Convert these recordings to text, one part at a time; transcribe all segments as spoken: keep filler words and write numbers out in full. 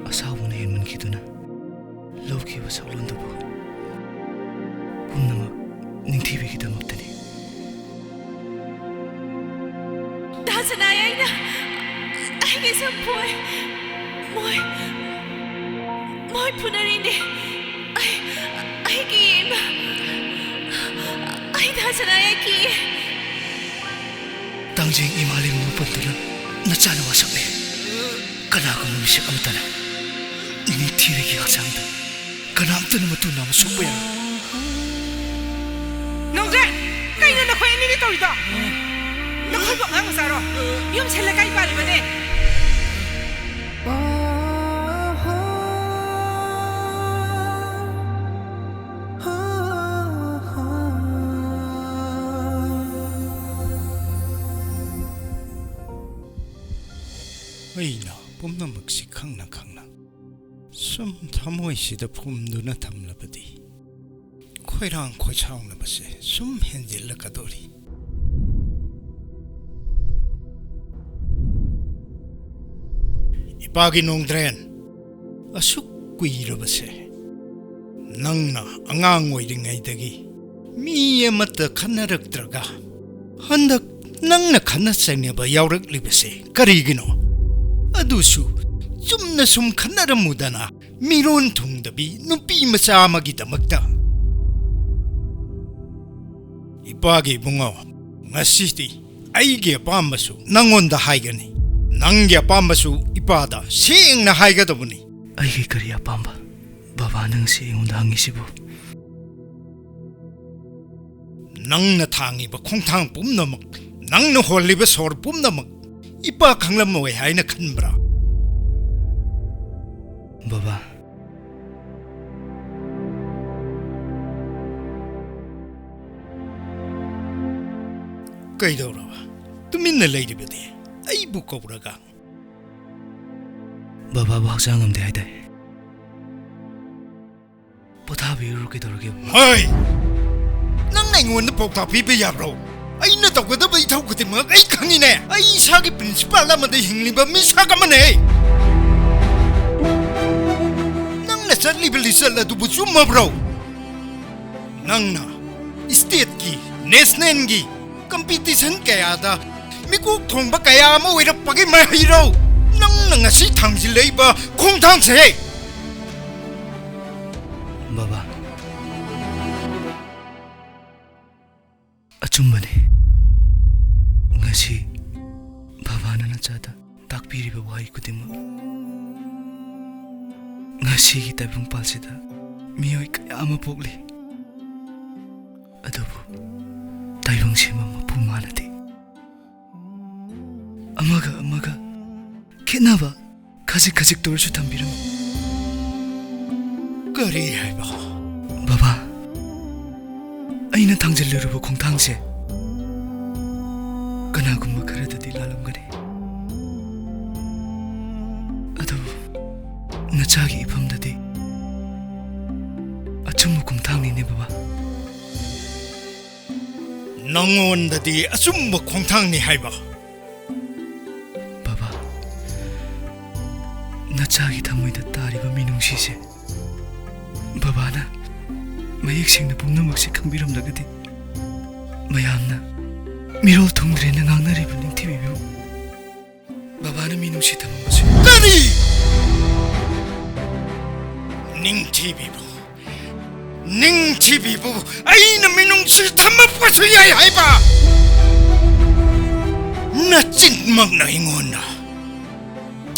ꯑꯁꯥꯎꯕꯅ ꯍꯦꯟꯃꯟꯈꯤꯗꯨꯅ ꯂꯧꯈꯤꯕ ꯁꯛꯂꯣꯟꯗꯨꯕꯨ ꯄꯨꯝꯅꯃꯛ ꯅꯤꯡꯊꯤꯕꯤꯒꯤꯗꯃꯛꯇꯅꯤ꯫ ꯗꯥ ꯁꯅꯥꯌꯥꯏꯅ ꯑꯩꯒꯤ ꯁꯝ ꯐꯣꯏ꯫ ꯃꯣꯏ, ꯃꯣꯏ ꯐꯨꯅꯔꯤꯅꯦ꯫ ꯑꯩ, ꯑꯩ ꯀꯤꯌꯦ, ꯏꯃꯥ꯫ ꯑꯩ ꯗꯥ ꯁꯅꯥꯌꯥꯏ ꯀꯤꯌꯦ꯫ ꯇꯥꯡꯖꯦꯡ ꯏꯃꯥ ꯂꯩꯕꯨꯡ ꯄꯟꯗꯨꯅ ꯅꯆꯥꯅ ꯋꯥꯁꯛꯂꯦ꯫ ꯀꯅꯥꯒꯨꯝꯕ ꯃꯤꯁꯛ ꯑꯃꯠꯇꯅ ꯅꯤꯡꯊꯤꯔꯒꯤ ꯍꯛꯆꯥꯡꯗ ꯀꯅꯥꯝꯇꯅ ꯃꯇꯨ ꯅꯥꯝꯃ ꯁꯣꯛꯄ ꯌꯥꯔꯣꯏ꯫ ꯅꯣꯡꯖꯦ, ꯀꯩꯅꯣ ꯅꯈꯣꯏ ꯑꯅꯤꯅ ꯇꯧꯔꯤꯗꯣ? ꯅꯈꯣꯏꯕꯨ ꯑꯉꯥꯡ ꯃꯆꯥꯔꯣ? ꯌꯨꯝꯁꯦ ꯂꯩꯀꯥꯏ ꯄꯥꯜꯂꯤꯕꯅꯦ꯫ ꯑꯩꯅ ꯄꯨꯝꯅꯃꯛꯁꯤ ꯈꯪꯅ ꯈꯪꯅ ꯁꯨꯝ ꯊꯃꯣꯏꯁꯤꯗ ꯐꯨꯝꯗꯨꯅ ꯊꯝꯂꯕꯗꯤ ꯈꯣꯏꯔꯥꯡ ꯈꯣꯏꯁꯥꯎꯅꯕꯁꯦ ꯁꯨꯝ ꯍꯦꯟꯖꯤꯜꯂꯛꯀꯗꯣꯔꯤ꯫ ꯏꯄꯥꯒꯤ ꯅꯣꯡꯗ꯭ꯔꯦꯟ, ꯑꯁꯨꯛ ꯀꯨꯏꯔꯕꯁꯦ ꯅꯪꯅ ꯑꯉꯥꯡ ꯑꯣꯏꯔꯤꯉꯩꯗꯒꯤ ꯃꯤ ꯑꯃꯠꯇ ꯈꯟꯅꯔꯛꯇ꯭ꯔꯒ ꯍꯟꯗꯛ ꯅꯪꯅ ꯈꯠꯅ ꯆꯩꯅꯕ ꯌꯥꯎꯔꯛꯂꯤꯕꯁꯦ ꯀꯔꯤꯒꯤꯅꯣ? ꯑꯗꯨꯁꯨ ꯆꯨꯝꯅ ꯁꯨꯝ ꯈꯠꯅꯔꯝꯃꯨꯗꯅ, ꯃꯤꯔꯣꯟ ꯊꯨꯡꯗꯕꯤ ꯅꯨꯄꯤ ꯃꯆꯥ ꯑꯃꯒꯤꯗꯃꯛꯇ꯫ ꯏꯄꯥꯒꯤ ꯏꯕꯨꯡꯉꯣ, ꯉꯁꯤꯗꯤ ꯑꯩꯒꯤ ꯑꯄꯥꯝꯕꯁꯨ ꯅꯪꯉꯣꯟꯗ ꯍꯥꯏꯒꯅꯤ, ꯅꯪꯒꯤ ꯑꯄꯥꯝꯕꯁꯨ ꯏꯄꯥꯗ ꯁꯦꯡꯅ ꯍꯥꯏꯒꯗꯕꯅꯤ꯫ ꯑꯩꯒꯤ ꯀꯔꯤ ꯑꯄꯥꯝꯕ? ꯕꯕꯥ, ꯅꯪꯁꯤ ꯑꯩꯉꯣꯟꯗ ꯍꯪꯉꯤꯁꯤꯕꯨ? ꯅꯪꯅ ꯊꯥꯡꯉꯤꯕ ꯈꯣꯡꯊꯥꯡ ꯄꯨꯝꯅꯃꯛ, ꯅꯪꯅ ꯍꯣꯜꯂꯤꯕ ꯁꯣꯔ ꯄꯨꯝꯅꯃꯛ ꯏꯄꯥ ꯈꯪꯂꯝꯃꯣꯏ ꯍꯥꯏꯅ ꯈꯟꯕ꯭ꯔꯥ? ꯕꯕꯥ꯫ ꯀꯩꯗꯧꯔꯕ? ꯇꯨꯃꯤꯟꯅ ꯂꯩꯔꯤꯕꯗꯤ? ꯑꯩꯕꯨ ꯀꯧꯔꯒ꯫ ꯕꯕꯥꯕꯨ ꯍꯛꯆꯥꯡ ꯉꯝꯗꯦ ꯍꯥꯏꯗꯥꯏ? ꯄꯣꯊꯥꯕꯤꯔꯨꯔꯣ, ꯀꯩꯗꯧꯔꯒꯦ? ꯍꯣꯏ! ꯅꯪꯅ ꯑꯩꯉꯣꯟꯗ ꯄꯥꯎꯇꯥꯛ ꯄꯤꯕ ꯌꯥꯕ꯭ꯔꯣ? ꯑꯩꯅ ꯇꯧꯒꯗꯕ ꯏꯊꯧ ꯈꯨꯗꯤꯡꯃꯛ ꯑꯩ ꯈꯪꯉꯤꯅꯦ꯫ ꯑꯩ ꯏꯁꯥꯒꯤ ꯄ꯭ꯔꯤꯟꯁꯤꯄꯥꯜ ꯑꯃꯗ ꯍꯤꯡꯂꯤꯕ ꯃꯤꯁꯛ ꯑꯃꯅꯦ꯫ ꯆꯠꯂꯤꯕ ꯂꯤꯆꯠ ꯑꯗꯨꯕꯨ ꯆꯨꯝꯃꯕ꯭ꯔꯣ? ꯅꯪꯅ stateꯀꯤ, nationalꯒꯤ competition ꯀꯌꯥꯗ ꯃꯤꯀꯣꯛ ꯊꯣꯡꯕ ꯀꯌꯥ ꯑꯃ ꯑꯣꯏꯔꯛꯄꯒꯤ ꯃꯍꯩꯔꯣ ꯅꯪꯅ ꯉꯁꯤ ꯊꯥꯡꯖꯤꯜꯂꯛꯏꯕ ꯈꯣꯡꯊꯥꯡꯁꯦ? ꯕꯕꯥ, ꯑꯆꯨꯝꯕꯅꯤ꯫ ꯉꯁꯤ ꯕꯕꯥꯅ ꯅꯆꯥꯗ ꯇꯥꯛꯄꯤꯔꯤꯕ ꯋꯥꯍꯩ ꯈꯨꯗꯤꯡꯃꯛ꯫ ꯉꯁꯤꯒꯤ ꯇꯥꯏꯕꯪꯄꯥꯜꯁꯤꯗ ꯃꯤꯑꯣꯏ ꯀꯌꯥ ꯑꯃ ꯄꯣꯛꯂꯤ꯫ ꯑꯗꯨꯕꯨ ꯇꯥꯏꯕꯪ ꯁꯦꯝꯕ ꯃꯄꯨ ꯃꯥꯅꯗꯤ ꯑꯃꯒ ꯑꯃꯒ ꯈꯦꯠꯅꯕ ꯈꯖꯤꯛ ꯈꯖꯤꯛꯇ ꯑꯣꯏꯔꯁꯨ ꯊꯝꯕꯤꯔꯝꯃꯤ꯫ ꯀꯔꯤ ꯍꯥꯏꯕ? ꯕꯕꯥ, ꯑꯩꯅ ꯊꯥꯡꯖꯤꯜꯂꯨꯔꯕ ꯈꯣꯡꯊꯥꯡꯁꯦ ꯀꯅꯥꯒꯨꯝꯕ ꯈꯔꯗꯗꯤ ꯂꯥꯜꯂꯝꯒꯅꯤ, ꯑꯗꯨꯕꯨ ꯅꯆꯥꯒꯤ ꯏꯐꯝꯗꯗꯤ ꯑꯆꯨꯝꯕ ꯈꯣꯡꯊꯥꯡꯅꯤꯅꯦ, ꯕꯕꯥ꯫ ꯅꯉꯣꯟꯗꯗꯤ ꯑꯆꯨꯝꯕ ꯈꯣꯡꯊꯥꯡꯅꯤ ꯍꯥꯏꯕ? ꯕꯕꯥ, ꯅꯆꯥꯒꯤ ꯊꯃꯣꯏꯗ ꯇꯥꯔꯤꯕ ꯃꯤꯅꯨꯡꯁꯤꯁꯦ ꯕꯕꯥꯅ ꯃꯌꯦꯛ ꯁꯦꯡꯅ ꯄꯨꯝꯅꯃꯛꯁꯦ ꯈꯪꯕꯤꯔꯝꯂꯒꯗꯤ, ꯃꯌꯥꯝꯅ ꯃꯤꯔꯣꯜ ꯊꯨꯡꯗ꯭ꯔꯦꯅ ꯉꯥꯡꯅꯔꯤꯕ ꯅꯤꯡꯊꯤꯕꯤꯕꯨ ꯕꯕꯥꯅ ꯃꯤꯅꯨꯡꯁꯤ ꯊꯝꯃꯝꯕꯁꯨ ꯌꯥꯏ꯫ ꯀꯔꯤ? ꯅꯤꯡꯊꯤꯕꯤꯕꯨ? ꯅꯤꯡꯊꯤꯕꯤꯕꯨ ꯑꯩꯅ ꯃꯤꯅꯨꯡꯁꯤ ꯊꯝꯃꯛꯄꯁꯨ ꯌꯥꯏ ꯍꯥꯏꯕ? ꯅꯆꯤꯟꯃꯛꯅ ꯑꯩꯉꯣꯟꯗ,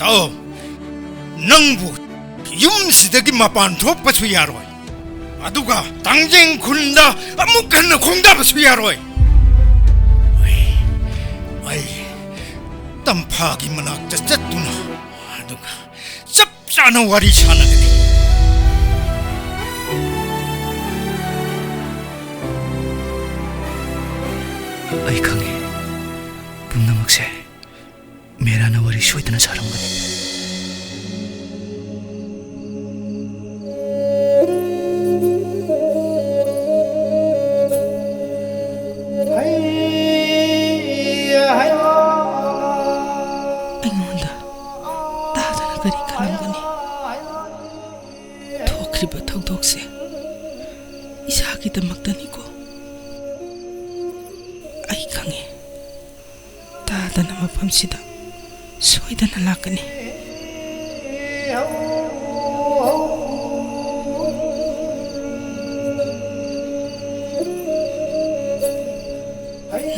ꯑꯧ, ꯅꯪꯕꯨ ꯌꯨꯝꯁꯤꯗꯒꯤ ꯃꯄꯥꯟ ꯊꯣꯛꯄꯁꯨ ꯌꯥꯔꯣꯏ, ꯑꯗꯨꯒ ꯇꯥꯡꯖꯦꯡ ꯈꯨꯟꯗ ꯑꯃꯨꯛ ꯍꯟꯅ ꯈꯣꯡꯗꯥꯕꯁꯨ ꯌꯥꯔꯣꯏ꯫ ꯑꯩ, ꯑꯩ ꯇꯝꯐꯥꯒꯤ ꯃꯅꯥꯛꯇ ꯆꯠꯇꯨꯅ, ꯑꯗꯨꯒ ꯆꯞ ꯆꯥꯅ ꯋꯥꯔꯤ ꯁꯥꯟꯅꯒꯅꯤ꯫ ꯑꯩ ꯈꯪꯉꯤ, ꯄꯨꯝꯅꯃꯛꯁꯦ ꯃꯦꯔꯥꯅ ꯋꯥꯔꯤ ꯁꯣꯏꯗꯅ ꯁꯥꯔꯝꯒꯅꯤ꯫ ꯑꯩꯉꯣꯟꯗ ꯇꯥꯗꯅ ꯀꯔꯤ ꯈꯜꯂꯝꯒꯅꯤ? ꯊꯧꯗꯣꯛꯁꯦ ꯏꯁꯥꯒꯤꯗꯃꯛꯇꯅꯤꯀꯣ꯫ ꯑꯩ ꯈꯪꯉꯦ, ꯇꯥꯗꯅ ꯃꯐꯝꯁꯤꯗ ꯁꯣꯏꯗꯅ ꯂꯥꯛꯀꯅꯤ꯫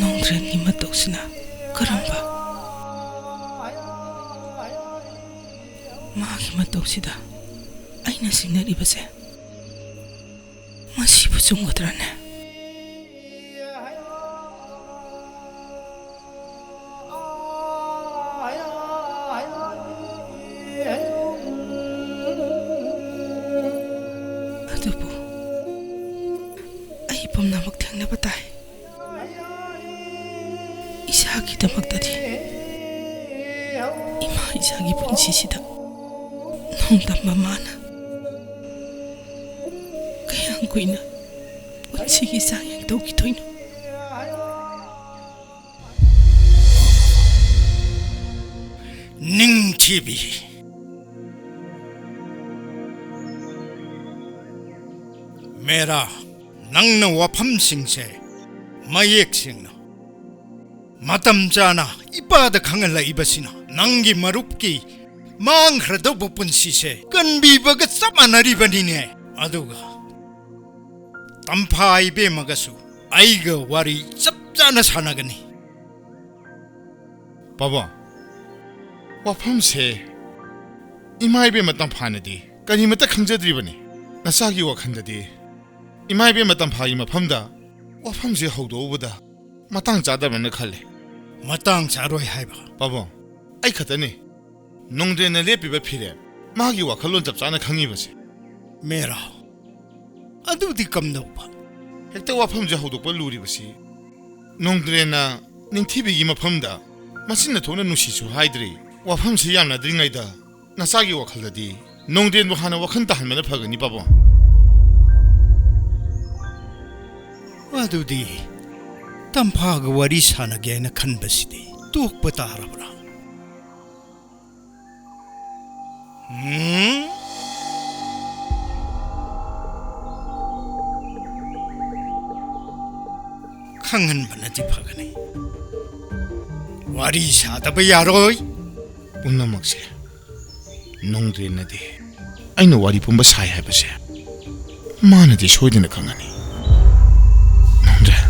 ꯅꯣꯡꯗ꯭ꯔꯦꯟꯒꯤ ꯃꯇꯧꯁꯤꯅ ꯀꯔꯝꯕ? ꯃꯥꯒꯤ ꯃꯇꯧꯁꯤꯗ ꯑꯩꯅ ꯆꯤꯡꯅꯔꯤꯕꯁꯦ ꯃꯁꯤꯕꯨ ꯆꯨꯝꯒꯗ꯭ꯔꯅꯦ? ꯑꯗꯨꯕꯨ ꯑꯩ ꯄꯨꯝꯅꯃꯛ ꯊꯦꯡꯅꯕ ꯇꯥꯏ꯫ ꯏꯁꯥꯒꯤꯗꯃꯛꯇꯗꯤ, ꯏꯃꯥ ꯏꯆꯥꯒꯤ ꯄꯨꯟꯁꯤꯁꯤꯗ ꯅꯣꯡꯗꯝꯕ ꯃꯥꯅ ꯀꯌꯥꯝ ꯀꯨꯏꯅ ꯄꯨꯟꯁꯤꯒꯤ ꯆꯥꯡꯌꯦꯡ ꯇꯧꯈꯤꯗꯣꯏꯅꯣ? ꯅꯤꯡꯊꯤꯕꯤ꯫ ꯃꯦꯔꯥ, ꯅꯪꯅ ꯋꯥꯐꯝꯁꯤꯡꯁꯦ ꯃꯌꯦꯛ ꯁꯦꯡꯅ, ꯃꯇꯝ ꯆꯥꯅ ꯏꯄꯥꯗ ꯈꯪꯍꯜꯂꯛꯏꯕꯁꯤꯅ ꯅꯪꯒꯤ ꯃꯔꯨꯞꯀꯤ ꯃꯥꯡꯈ꯭ꯔꯗꯧꯕ ꯄꯨꯟꯁꯤꯁꯦ ꯀꯟꯕꯤꯕꯒ ꯆꯞ ꯃꯥꯟꯅꯔꯤꯕꯅꯤꯅꯦ꯫ ꯑꯗꯨꯒ ꯇꯝꯐꯥ ꯏꯕꯦꯝꯃꯒꯁꯨ ꯑꯩꯒ ꯋꯥꯔꯤ ꯆꯞ ꯆꯥꯅ ꯁꯥꯟꯅꯒꯅꯤ꯫ ꯄꯥꯕꯨꯡ, ꯋꯥꯐꯝꯁꯦ ꯏꯃꯥ ꯏꯕꯦꯝꯃ ꯇꯝꯐꯥꯅꯗꯤ ꯀꯔꯤꯃꯠꯇ ꯈꯪꯖꯗ꯭ꯔꯤꯕꯅꯤ꯫ ꯅꯆꯥꯒꯤ ꯋꯥꯈꯜꯗꯗꯤ ꯏꯃꯥ ꯏꯕꯦꯝꯃ ꯇꯝꯐꯥꯒꯤ ꯃꯐꯝꯗ ꯋꯥꯐꯝꯁꯦ ꯍꯧꯗꯣꯛꯎꯕꯗ ꯃꯇꯥꯡ ꯆꯥꯗꯕꯅ ꯈꯜꯂꯦ꯫ ꯃꯇꯥꯡ ꯆꯥꯔꯣꯏ ꯍꯥꯏꯕ? ꯄꯥꯕꯨꯡ, ꯑꯩ ꯈꯛꯇꯅꯤ ꯅꯣꯡꯗ꯭ꯔꯦꯟꯅ ꯂꯦꯞꯄꯤꯕ ꯐꯤꯔꯦꯞ, ꯃꯥꯒꯤ ꯋꯥꯈꯜꯂꯣꯟ ꯆꯞ ꯆꯥꯅ ꯈꯪꯉꯤꯕꯁꯦ꯫ ꯃꯦꯔꯥ, ꯑꯗꯨꯗꯤ ꯀꯝꯗꯧꯕ? ꯍꯦꯛꯇ ꯋꯥꯐꯝꯁꯦ ꯍꯧꯗꯣꯛꯄ ꯂꯨꯔꯤꯕꯁꯤ꯫ ꯅꯣꯡꯗ꯭ꯔꯦꯟꯅ ꯅꯤꯡꯊꯤꯕꯤꯒꯤ ꯃꯐꯝꯗ ꯃꯆꯤꯟꯅ ꯊꯣꯛꯅ ꯅꯨꯡꯁꯤꯁꯨ ꯍꯥꯏꯗ꯭ꯔꯤ꯫ ꯋꯥꯐꯝꯁꯤ ꯌꯥꯅꯗ꯭ꯔꯤꯉꯩꯗ ꯅꯆꯥꯒꯤ ꯋꯥꯈꯜꯗꯗꯤ ꯅꯣꯡꯗ꯭ꯔꯦꯟꯕꯨ ꯍꯥꯟꯅ ꯋꯥꯈꯜ ꯇꯥꯍꯟꯕꯅ ꯐꯒꯅꯤ, ꯄꯥꯕꯨꯡ꯫ ꯑꯗꯨꯗꯤ ꯇꯝꯐꯥꯒ ꯋꯥꯔꯤ ꯁꯥꯟꯅꯒꯦ ꯍꯥꯏꯅ ꯈꯟꯕꯁꯤꯗꯤ ꯇꯣꯛꯄ ꯇꯥꯔꯕ꯭ꯔꯥ? ꯎꯝ? ꯈꯪꯍꯟꯕꯅꯗꯤ ꯐꯒꯅꯤ꯫ ꯋꯥꯔꯤ ꯁꯥꯗꯕ ꯌꯥꯔꯣꯏ꯫ ꯄꯨꯝꯅꯃꯛꯁꯦ ꯅꯣꯡꯗ꯭ꯔꯦꯟꯅꯗꯤ ꯑꯩꯅ ꯋꯥꯔꯤ ꯄꯨꯝꯕ ꯁꯥꯏ ꯍꯥꯏꯕꯁꯦ ꯃꯥꯅꯗꯤ ꯁꯣꯏꯗꯅ ꯈꯪꯒꯅꯤ꯫ ꯅꯣꯡꯗ꯭ꯔꯦꯟ,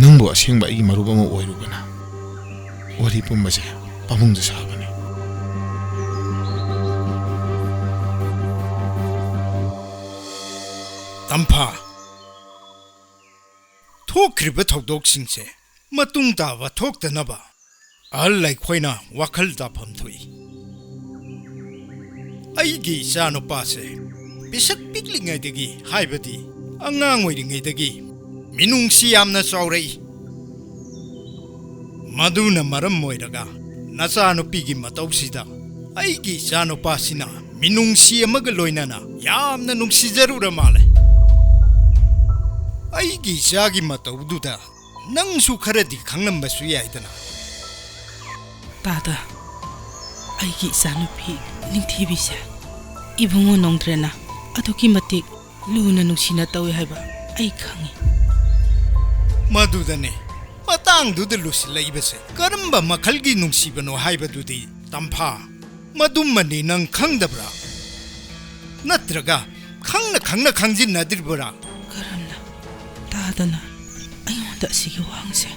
ꯅꯪꯕꯨ ꯑꯁꯦꯡꯕ ꯑꯩꯒꯤ ꯃꯔꯨꯞ ꯑꯃ ꯑꯣꯏꯔꯨꯕꯅ ꯋꯥꯔꯤ ꯄꯨꯝꯕꯁꯦ ꯄꯥꯕꯨꯡꯗ ꯁꯥꯕꯅꯤ꯫ ꯇꯝꯐꯥ, ꯊꯣꯛꯈ꯭ꯔꯤꯕ ꯊꯧꯗꯣꯛꯁꯤꯡꯁꯦ ꯃꯇꯨꯡ ꯇꯥꯕ ꯊꯣꯛꯇꯅꯕ ꯑꯍꯜ ꯑꯩꯈꯣꯏꯅ ꯋꯥꯈꯜ ꯇꯥꯐꯝ ꯊꯣꯛꯏ꯫ ꯑꯩꯒꯤ ꯏꯆꯥꯅꯨꯄꯥꯁꯦ ꯄꯤꯁꯛ ꯄꯤꯛꯂꯤꯉꯩꯗꯒꯤ, ꯍꯥꯏꯕꯗꯤ ꯑꯉꯥꯡ ꯑꯣꯏꯔꯤꯉꯩꯗꯒꯤ ꯃꯤꯅꯨꯡꯁꯤ ꯌꯥꯝꯅ ꯆꯥꯎꯔꯛꯏ꯫ ꯃꯗꯨꯅ ꯃꯔꯝ ꯑꯣꯏꯔꯒ ꯅꯆꯥꯅꯨꯄꯤꯒꯤ ꯃꯇꯧꯁꯤꯗ ꯑꯩꯒꯤ ꯏꯆꯥꯅꯨꯄꯥꯁꯤꯅ ꯃꯤꯅꯨꯡꯁꯤ ꯑꯃꯒ ꯂꯣꯏꯅꯅ ꯌꯥꯝꯅ ꯅꯨꯡꯁꯤꯖꯔꯨꯔ ꯃꯥꯜꯂꯦ꯫ ꯑꯩꯒꯤ ꯏꯆꯥꯒꯤ ꯃꯇꯧꯗꯨꯗ ꯅꯪꯁꯨ ꯈꯔꯗꯤ ꯈꯪꯂꯝꯕꯁꯨ ꯌꯥꯏꯗꯅ꯫ ꯇꯥꯗ, ꯑꯩꯒꯤ ꯏꯆꯥꯅꯨꯄꯤ ꯅꯤꯡꯊꯤꯕꯤꯁꯦ ꯏꯕꯨꯡꯉꯣ ꯅꯣꯡꯗ꯭ꯔꯦꯟꯅ ꯑꯗꯨꯛꯀꯤ ꯃꯇꯤꯛ ꯂꯨꯅ ꯅꯨꯡꯁꯤꯅ ꯇꯧꯏ ꯍꯥꯏꯕ ꯑꯩ ꯈꯪꯏ꯫ ꯃꯗꯨꯗꯅꯦ ꯃꯇꯥꯡꯗꯨꯗ ꯂꯨꯁꯤꯜꯂꯛꯏꯕꯁꯦ꯫ ꯀꯔꯝꯕ ꯃꯈꯜꯒꯤ ꯅꯨꯡꯁꯤꯕꯅꯣ ꯍꯥꯏꯕꯗꯨꯗꯤ, ꯇꯝꯐꯥ, ꯃꯗꯨꯃꯗꯤ ꯅꯪ ꯈꯪꯗꯕ꯭ꯔꯥ? ꯅꯠꯇ꯭ꯔꯒ ꯈꯪꯅ ꯈꯪꯅ ꯈꯪꯖꯤꯟꯅꯗ꯭ꯔꯤꯕ꯭ꯔꯥ? ꯀꯔꯝꯅ ꯇꯥꯗꯅ ꯑꯩꯉꯣꯟꯗ ꯑꯁꯤꯒꯤ ꯋꯥꯍꯪꯁꯦ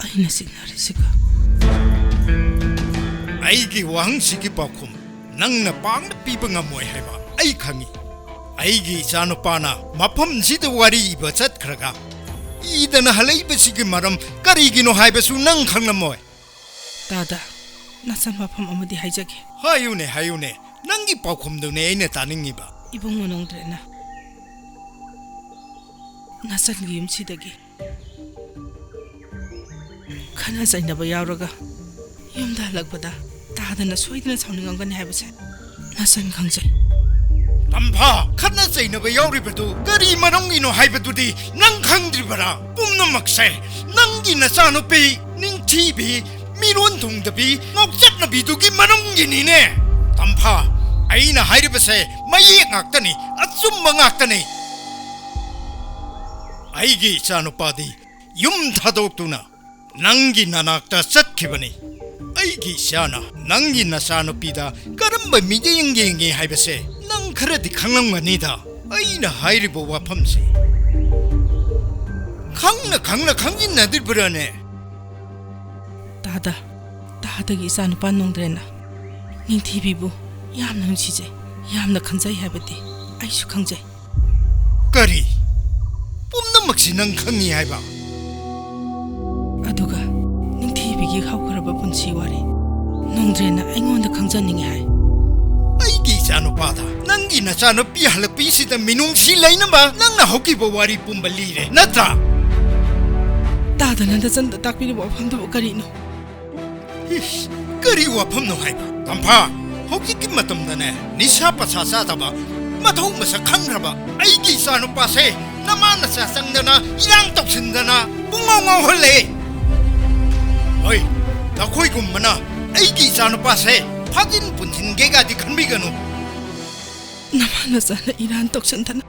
ꯑꯩꯅ ꯆꯤꯡꯅꯔꯤꯁꯤꯒ? ꯑꯩꯒꯤ ꯋꯥꯍꯪꯁꯤꯒꯤ ꯄꯥꯎꯈꯨꯝ ꯅꯪꯅ ꯄꯥꯛꯅ ꯄꯤꯕ ꯉꯝꯃꯣꯏ ꯍꯥꯏꯕ ꯑꯩ ꯈꯪꯏ꯫ ꯑꯩꯒꯤ ꯏꯆꯥꯅꯨꯄꯥꯅ ꯃꯐꯝꯁꯤꯗ ꯋꯥꯔꯤ ꯏꯕ ꯆꯠꯈ꯭ꯔꯒ ꯏꯗꯅ ꯍꯜꯂꯛꯏꯕꯁꯤꯒꯤ ꯃꯔꯝ ꯀꯔꯤꯒꯤꯅꯣ ꯍꯥꯏꯕꯁꯨ ꯅꯪ ꯈꯪꯂꯝꯃꯣꯏ꯫ ꯇꯥꯗ, ꯅꯆꯟ ꯋꯥꯐꯝ ꯑꯃꯗꯤ ꯍꯥꯏꯖꯒꯦ꯫ ꯍꯥꯏꯌꯨꯅꯦ, ꯍꯥꯏꯌꯨꯅꯦ, ꯅꯪꯒꯤ ꯄꯥꯎꯈꯨꯝꯗꯨꯅꯦ ꯑꯩꯅ ꯇꯥꯅꯤꯡꯉꯤꯕ꯫ ꯏꯕꯨꯡꯉꯣ ꯅꯣꯡꯗ꯭ꯔꯦꯟꯅ ꯅꯆꯟꯒꯤ ꯌꯨꯝꯁꯤꯗꯒꯤ ꯈꯠꯅ ꯆꯩꯅꯕ ꯌꯥꯎꯔꯒ ꯌꯨꯝꯗ ꯍꯜꯂꯛꯄꯗ ꯇꯥꯗꯅ ꯁꯣꯏꯗꯅ ꯁꯥꯎꯅꯤꯡꯉꯝꯒꯅꯤ ꯍꯥꯏꯕꯁꯦ ꯅꯆꯟ ꯈꯪꯖꯩ꯫ ꯇꯝꯐꯥ, ꯈꯠꯅ ꯆꯩꯅꯕ ꯌꯥꯎꯔꯤꯕꯗꯨ ꯀꯔꯤ ꯃꯔꯝꯒꯤꯅꯣ ꯍꯥꯏꯕꯗꯨꯗꯤ ꯅꯪ ꯈꯪꯗ꯭ꯔꯤꯕꯔꯥ? ꯄꯨꯝꯅꯃꯛꯁꯦ ꯅꯪꯒꯤ ꯅꯆꯥꯅꯨꯄꯤ ꯅꯤꯡꯊꯤꯕꯤ, ꯃꯤꯔꯣꯟ ꯊꯨꯡꯗꯕꯤ, ꯉꯥꯎꯆꯠꯅꯕꯤꯗꯨꯒꯤ ꯃꯔꯝꯒꯤꯅꯤꯅꯦ꯫ ꯇꯝꯐꯥ, ꯑꯩꯅ ꯍꯥꯏꯔꯤꯕꯁꯦ ꯃꯌꯦꯛ ꯉꯥꯛꯇꯅꯤ, ꯑꯆꯨꯝꯕ ꯉꯥꯛꯇꯅꯤ꯫ ꯑꯩꯒꯤ ꯏꯆꯥꯅꯨꯄꯥꯗꯤ ꯌꯨꯝ ꯊꯥꯗꯣꯛꯇꯨꯅ ꯅꯪꯒꯤ ꯅꯅꯥꯛꯇ ꯆꯠꯈꯤꯕꯅꯤ꯫ ꯑꯩꯒꯤ ꯏꯆꯥꯅ ꯅꯪꯒꯤ ꯅꯆꯥꯅꯨꯄꯤꯗ ꯀꯔꯝꯕ ꯃꯤꯠꯌꯦꯡ ꯌꯦꯡꯉꯤ ꯍꯥꯏꯕꯁꯦ ꯅꯪ ꯈꯔꯗꯤ ꯈꯪꯂꯝꯒꯅꯤꯗ꯫ ꯑꯩꯅ ꯍꯥꯏꯔꯤꯕ ꯋꯥꯐꯝꯁꯤ ꯈꯪꯅ ꯈꯪꯅ ꯈꯪꯖꯤꯟꯅꯗ꯭ꯔꯤꯕ꯭ꯔꯥꯅꯦ? ꯇꯥꯗ, ꯇꯥꯗꯒꯤ ꯏꯆꯥꯅꯨꯄꯥ ꯅꯣꯡꯗ꯭ꯔꯦꯟꯅ ꯅꯤꯡꯊꯤꯕꯤꯕꯨ ꯌꯥꯝꯅ ꯅꯨꯡꯁꯤꯖꯩ, ꯌꯥꯝꯅ ꯈꯟꯖꯩ ꯍꯥꯏꯕꯗꯤ ꯑꯩꯁꯨ ꯈꯪꯖꯩ꯫ ꯀꯔꯤ? ꯄꯨꯝꯅꯃꯛꯁꯤ ꯅꯪ ꯈꯪꯉꯤ ꯍꯥꯏꯕ? ꯑꯗꯨꯒ ꯅꯤꯡꯊꯤꯕꯤꯒꯤ ꯍꯧꯈ꯭ꯔꯕ ꯄꯨꯟꯁꯤ ꯋꯥꯔꯤ ꯅꯣꯡꯗ꯭ꯔꯦꯟꯅ ꯑꯩꯉꯣꯟꯗ ꯈꯪꯖꯅꯤꯡꯉꯤ ꯍꯥꯏ꯫ ꯑꯩꯒꯤ ꯏꯆꯥꯅꯨꯄꯥꯗ ꯅꯪꯒꯤ ꯅꯆꯥꯅꯨꯄꯤ ꯍꯜꯂꯛꯄꯤꯁꯤꯗ ꯃꯤꯅꯨꯡꯁꯤ ꯂꯩꯅꯕ ꯅꯪꯅ ꯍꯧꯈꯤꯕ ꯋꯥꯔꯤ ꯄꯨꯝꯕ ꯂꯤꯔꯦ ꯅꯠꯇ꯭ꯔꯥ? ꯇꯥꯗꯅ ꯅꯆꯟꯗ ꯇꯥꯛꯄꯤꯔꯤꯕ ꯋꯥꯐꯝꯗꯨꯕꯨ ꯀꯔꯤꯅꯣ? ꯏꯁ, ꯀꯔꯤ ꯋꯥꯐꯝꯅꯣ ꯍꯥꯏꯕ? ꯇꯝꯐꯥ, ꯍꯧꯖꯤꯛꯀꯤ ꯃꯇꯝꯗꯅꯦ, ꯅꯤꯁꯥ ꯄꯁꯥ ꯆꯥꯗꯕ, ꯃꯊꯧ ꯃꯁꯛ ꯈꯪꯈ꯭ꯔꯕ ꯑꯩꯒꯤ ꯏꯆꯥꯅꯨꯄꯥꯁꯦ ꯅꯃꯥ ꯅꯆꯥ ꯆꯪꯗꯅ, ꯏꯔꯥꯡ ꯇꯧꯁꯤꯟꯗꯅ ꯄꯨꯡꯉꯥꯎ ꯉꯥꯎꯍꯜꯂꯦ꯫ ꯍꯣꯏ, ꯅꯈꯣꯏꯒꯨꯝꯕꯅ ꯑꯩꯒꯤ ꯏꯆꯥꯅꯨꯄꯥꯁꯦ ꯐꯥꯖꯤꯟ ꯄꯨꯟꯁꯤꯟꯒꯦꯒꯗꯤ ꯈꯟꯕꯤꯒꯅꯨ꯫ ꯅꯃꯥ ꯅꯆꯥꯅ ꯏꯔꯥꯡ ꯇꯧꯁꯤꯟꯗꯅ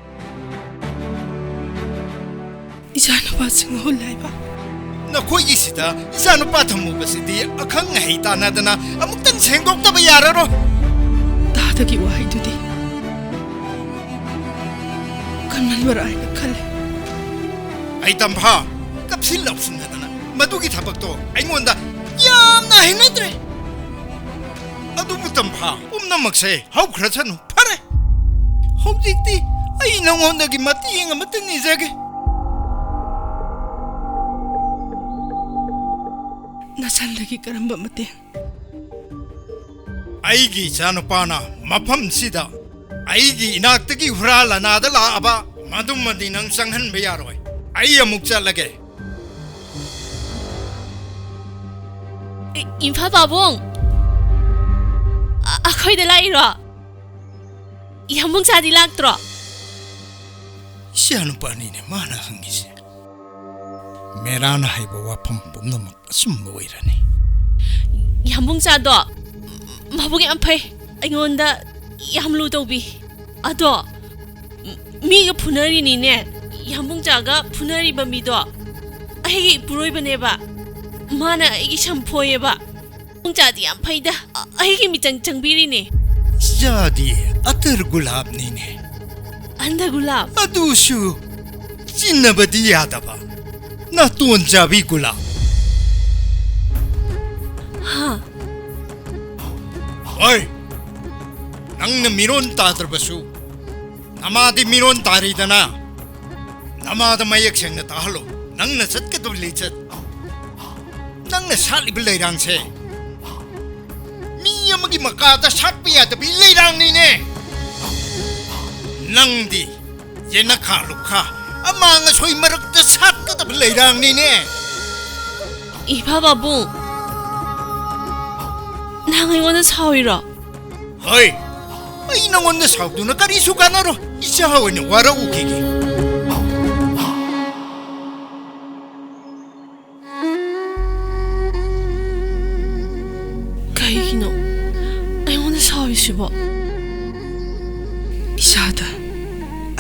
ꯏꯆꯥꯅꯨꯄꯥꯁꯤꯡ ꯍꯨꯜꯂꯦ ꯍꯥꯏꯕ? ꯅꯈꯣꯏꯒꯤꯁꯤꯗ ꯏꯆꯥꯅꯨꯄꯥ ꯊꯝꯃꯨꯕꯁꯤꯗꯤ ꯑꯈꯪ ꯑꯍꯩ ꯇꯥꯟꯅꯗꯅ ꯑꯃꯨꯛꯇꯪ ꯁꯦꯡꯗꯣꯛꯇꯕ ꯌꯥꯔꯔꯣꯏ꯫ ꯇꯥꯗꯒꯤ ꯋꯥꯍꯩꯗꯨꯗꯤ ꯀꯟꯃꯟꯕ꯭ꯔꯥ ꯍꯥꯏꯅ ꯈꯜꯂꯦ꯫ ꯑꯩ ꯇꯝꯐꯥ, ꯀꯞꯁꯤꯟ ꯂꯥꯎꯁꯤꯟꯅꯗꯅ ꯃꯗꯨꯒꯤ ꯊꯕꯛꯇꯣ ꯑꯩꯉꯣꯟꯗ ꯌꯥꯝꯅ ꯍꯩꯅꯗ꯭ꯔꯦ꯫ ꯑꯗꯨꯕꯨ ꯇꯝꯐꯥ, ꯄꯨꯝꯅꯃꯛꯁꯦ ꯍꯧꯈ꯭ꯔꯁꯅꯨ꯫ ꯐꯔꯦ, ꯍꯧꯖꯤꯛꯇꯤ ꯑꯩ ꯅꯉꯣꯟꯗꯒꯤ ꯃꯇꯦꯡ ꯑꯃꯇ ꯅꯤꯖꯒꯦ꯫ ꯅꯆꯟꯗꯒꯤ ꯀꯔꯝꯕ ꯃꯇꯦꯡ? ꯑꯩꯒꯤ ꯏꯆꯥꯅꯨꯄꯥꯅ ꯃꯐꯝꯁꯤꯗ ꯑꯩꯒꯤ ꯏꯅꯥꯛꯇꯒꯤ ꯍꯨꯔꯥꯜ ꯑꯅꯥꯗ ꯂꯥꯛꯑꯕ ꯃꯗꯨꯃꯗꯤ ꯅꯪ ꯆꯪꯍꯟꯕ ꯌꯥꯔꯣꯏ꯫ ꯑꯩ ꯑꯃꯨꯛ ꯆꯠꯂꯒꯦ꯫ ꯏ-, ꯏꯝꯐꯥꯜ ꯄꯥꯕꯨꯡ! ꯑ-, ꯑꯩꯈꯣꯏꯗ ꯂꯥꯛꯏꯔꯣ? ꯌꯥꯝꯕꯨꯡ ꯆꯥꯗꯤ ꯂꯥꯛꯇ꯭ꯔꯣ? ꯏꯆꯥꯅꯨꯄꯥꯅꯤꯅꯦ ꯃꯥꯅ ꯍꯪꯉꯤꯁꯦ꯫ ꯃꯦꯔꯥꯅ ꯍꯥꯏꯕ ꯋꯥꯐꯝ ꯄꯨꯝꯅꯃꯛ ꯑꯆꯨꯝꯕ ꯑꯣꯏꯔꯅꯤ꯫ ꯌꯥꯝꯕꯨꯡ ꯆꯥꯗꯣ ꯃꯕꯨꯛ ꯌꯥꯝ ꯐꯩ, ꯑꯩꯉꯣꯟꯗ ꯌꯥꯝ ꯂꯨ ꯇꯧꯕꯤ꯫ ꯑꯗꯣ ꯃꯤꯒ ꯐꯨꯅꯔꯤꯅꯤꯅꯦ, ꯌꯥꯝꯕꯨꯡ ꯆꯥꯒ ꯐꯨꯅꯔꯤꯕ ꯃꯤꯗꯣ꯫ ꯑꯩꯒꯤ ꯏꯄꯨꯔꯣꯏꯕꯅꯦꯕ꯫ ꯃꯥꯅ ꯑꯩꯒꯤ ꯁꯝ ꯐꯣꯏꯌꯦꯕ꯫ ꯄꯨꯡꯆꯥꯗꯤ ꯌꯥꯝ ꯐꯩꯗ꯫ ꯑ-, ꯑꯩꯒꯤ ꯃꯤꯆꯪ ꯆꯪꯕꯤꯔꯤꯅꯦ꯫ ꯏꯆꯥꯗꯤ ꯑꯇꯔ ꯒꯨꯂꯥꯞꯅꯤꯅꯦ꯫ ꯑꯟꯙ ꯒꯨꯂꯥꯞ? ꯑꯗꯨꯁꯨ ꯆꯤꯟꯅꯕꯗꯤ ꯌꯥꯗꯕ ꯅꯥꯇꯣꯟ ꯆꯥꯕꯤ ꯒꯨꯂꯥꯞ꯫ ꯍꯥ? ꯍꯣꯏ, ꯅꯪꯅ ꯃꯤꯔꯣꯟ ꯇꯥꯗ꯭ꯔꯕꯁꯨ ꯅꯃꯥꯗꯤ ꯃꯤꯔꯣꯟ ꯇꯥꯔꯤꯗꯅ꯫ ꯅꯃꯥꯗ ꯃꯌꯦꯛ ꯁꯦꯡꯅ ꯇꯥꯍꯜꯂꯣ꯫ ꯅꯪꯅ ꯆꯠꯀꯗꯕ ꯂꯤꯆꯠ, ꯅꯪꯅ ꯁꯥꯠꯂꯤꯕ ꯂꯩꯔꯥꯡꯁꯦ ꯃꯤ ꯑꯃꯒꯤ ꯃꯀꯥꯗ ꯁꯥꯠꯄ ꯌꯥꯗꯕꯤ ꯂꯩꯔꯥꯡꯅꯤꯅꯦ꯫ ꯅꯪꯗꯤ ꯌꯦꯅꯈꯥ ꯂꯨꯈꯥ, ꯑꯃꯥꯡ ꯑꯁꯣꯏ ꯃꯔꯛꯇ ꯁꯥꯠꯀꯗꯕ ꯂꯩꯔꯥꯡꯅꯤꯅꯦ꯫ ꯏꯄꯥ ꯄꯥꯕꯨꯡ, ꯅꯪ ꯑꯩꯉꯣꯟꯗ ꯁꯥꯎꯔꯤꯔꯣ? ꯍꯣꯏ, ꯑꯩ ꯅꯉꯣꯟꯗ ꯁꯥꯎꯗꯨꯅ ꯀꯔꯤꯁꯨ ꯀꯥꯟꯅꯔꯣꯏ꯫ ꯏꯆꯥ ꯑꯣꯏꯅ ꯋꯥꯔꯛꯎꯈꯤꯒꯦ꯫ ꯀꯩꯒꯤꯅꯣ ꯑꯩꯉꯣꯟꯗ ꯁꯥꯎꯔꯤꯁꯤꯕꯣ? ꯏꯆꯥꯗ